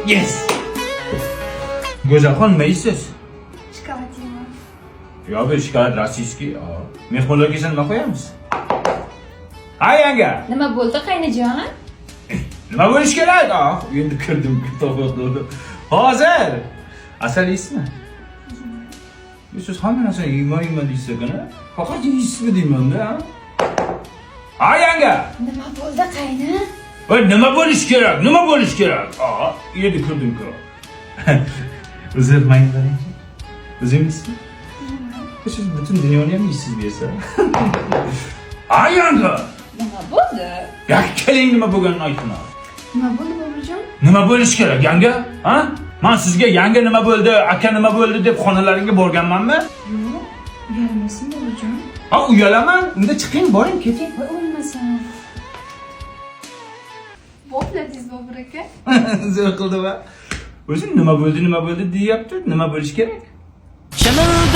Yes. Go'zalxon, nima yeysiz? Shokolad yeyman. Yo'q, bu shokolad российский. Mehmonlar kelsa nima qo'yamiz? Ha, yanga. Nima bo'ldi, qaynajon? Nima bo'lishi kerak? Ah, endi kirdim, to'g'ri. Hozir. Asal yeysizmi? Siz hamma narsani yeyman, yeyman deysiz ekan, a? Faqat yeysizmi deyman-da, ha? Ha, yanga. Nima bo'ldi, qayna? Voy, nima bo'lishi kerak? Nima bo'lishi kerak? Ah, endi kirdim-ku. O'zi mayli qarangchi. O'zingiz? Siz butun dunyoni ham yeysiz bersa. Ha, yanga. Nima bo'ldi? Ya keling, nima bo'lganini aytaman. Nima bo'ldi, Boburjon? Nima bo'lishi kerak, yanga? Ha? Man sizga yanga nima bo'ldi, aka nima bo'ldi deb xonalaringga borganmanmi? Yo'q, uyalmasin, Boburjon. Ha, uyalaman. Unda chiqing, boring, keting. Voy, o'lmasam. Bo'pladingiz, Bobur aka. Zo'r qildi va. O'zi nima bo'ldi, nima bo'ldi deyapti. Nima bo'lishi kerak? Shamol.